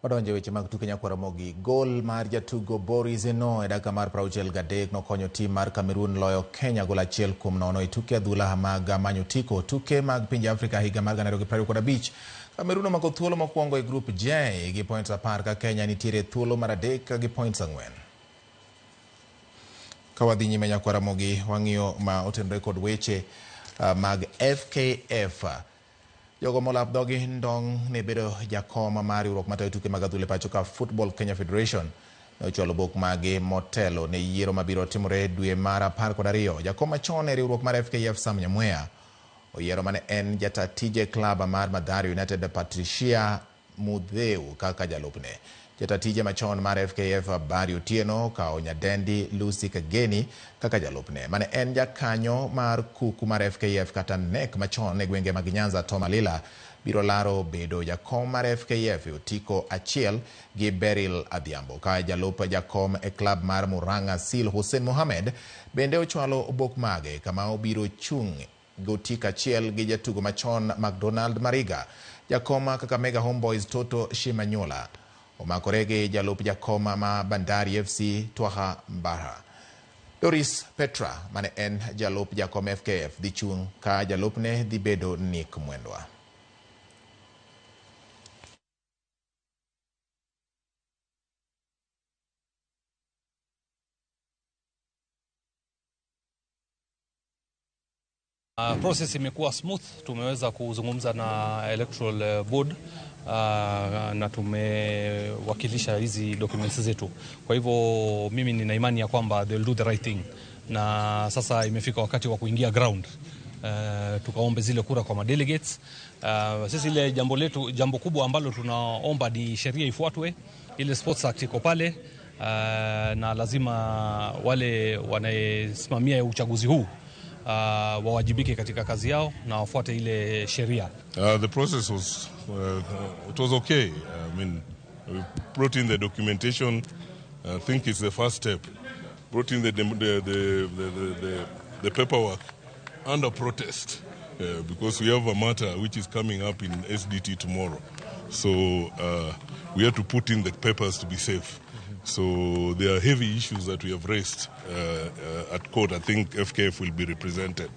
Wadonjo e weche mag tuke nyakwara mogi. Gol mar jatugo Boris Eno e dakika mar 63 nokonyo tim mar Cameroon loyo Kenya gol 1-0 e tuke adhula mag manyo otiko. Tuke mag pinje Afrika higa mar 2025. Cameroon omako thuolo mokwongo e grup J gi points 10 ka Kenya nitiere thuolo mar 3 gi points 4. Ka wadhi nyime nyakwara mogi wang'iyo ma otenore kod weche mag FKF. Jogo molap dhogi ndong' ne bedo jakom mar riwruok matayo tuke mag adhula e pacho ka Football Kenya Federation ne ochwalo bok mage motelo ne yiero mabiro timore dwe mar 12. Jakom machon e riwruok mar FKF Sam Nyamweya oyiero mane en jata tije klab mar Mathare United Patricia Mutheu kaka jalupne. Jata tije machon mar FKF Barry Otieno okawo nyadendi Lucy Kageni kaka jalupne. Mane en jakanyo mar kuku mar FKF kata NEC machon e gwenge mag Nyanza Tom Alila biro laro bedo jakom mar FKF e otiko achiel gi Beryl Adhiambo. Ka jalup jakom e klab mar Murang'a Seal Hussein Mohamed bende ochwalo obok mage kama obiro chung' gotik achiel gi jatugo machon McDonald Mariga. Jakom Kakamega Homeboys Toto Shimanyola omakore gi jalup jakom ma Bandari FC Twaha Mbara. Doris Petra mane en jalup jakom FKF dhi chung' ka jalupne dhi bedo Nick Mwendwa. Process imekuwa smooth, tumeweza kuzungumza na electoral board na tumewakilisha hizi documents zetu. Kwa hivyo mimi nina imani ya kwamba they'll do the right thing, na sasa imefika wakati wa kuingia ground. Tukaombe zile kura kwa madelegates. Sisi ile jambo letu, jambo kubwa ambalo tunaomba ni sheria ifuatwe, ile Sports Act iko pale, na lazima wale wanayesimamia uchaguzi huu wawajibike katika kazi yao na wafuate ile sheria. The process was it was okay. I mean, we brought in the documentation. I think it's the first step. Brought in the paperwork under protest because we have a matter which is coming up in SDT tomorrow. So we have to put in the papers to be safe. So there are heavy issues that we have raised at court. I think FKF will be represented.